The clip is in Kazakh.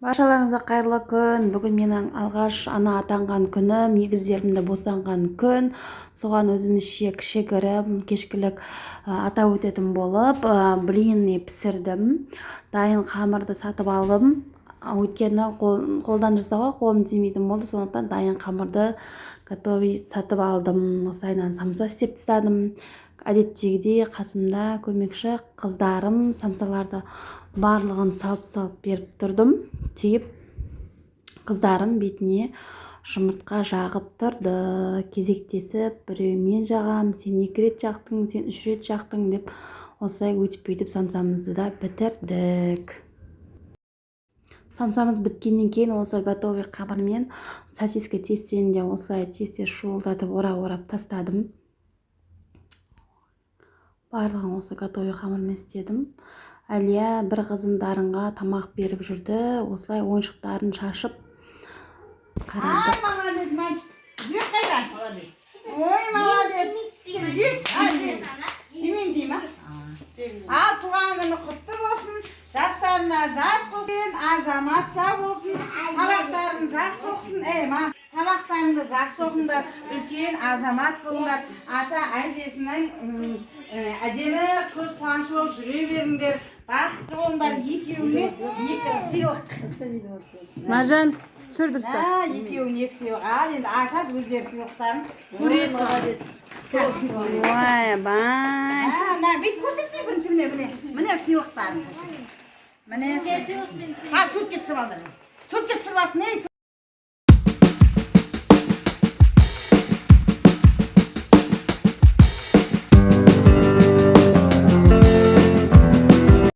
Баршаларыңызға қайырлы күн! Бүгін менің алғаш ана атанған күнім, егіздерімді босанған күн. Соған өзімізше кішігірім кешкілік атап өтетін болып, блины пісірдім. Дайын қамырды сатып алдым, өйткені қолдан жасауға қолым тимейтін болды. Сондықтан дайын қамырды, готовый, сатып алдым. Осылайынан самса істеп тастадым. Әдеттегідей, қасымда көмекші қыздарым, самсаларды барлығын салып-салып беріп тұрдым түйіп. Қыздарым бетіне жұмыртқа жағып тұрды кезектесіп. Біреу мен жағамын, сен екі рет жақтың, сен үш рет жақтың деп, осылай өйтіп бүйтіп самсамызды да бітірдік. Самсамыз біткеннен кейін осы готовый қамырмен сосиска тестені де осылай тез-тез шуылдатып, орап-орап тастадым. Барлығын осы готовый қамырмен істедім. Әлия, бір қызым, Дарынға тамақ беріп жүрді. Осылай ойыншықтарын шашып Ай, қарадық. Молодец, мальчик. Жібек қайда? Ой, молодец. Жібек, а, жібек. Жемеймін дей ма? Ал туған күні құтты болсын, жастарына жас болсын, азаматша болсын, сабақтарын жақсы оқысын. Ей, ма, сабақтарыңды жақсы оқыңдар, үлкен азамат болыңдар, ата әжесінің әдемі көз қуанышы болып жүре беріңдер, бақытты болыңдар. Екеуіңе екі сыйлық. Маржан, түсір дұрыстап. А, екеуіне екі сыйлық. Ал енді ашады өздері сыйлықтарын, көреді. Ойбай! А, мына бүйтіп көрсетсей бірінші, міне, міне, міне, сыйлықтарын көрсет. Міне, а, суретке түсіріп алыңдар, суретке түсіріп алсын, ей.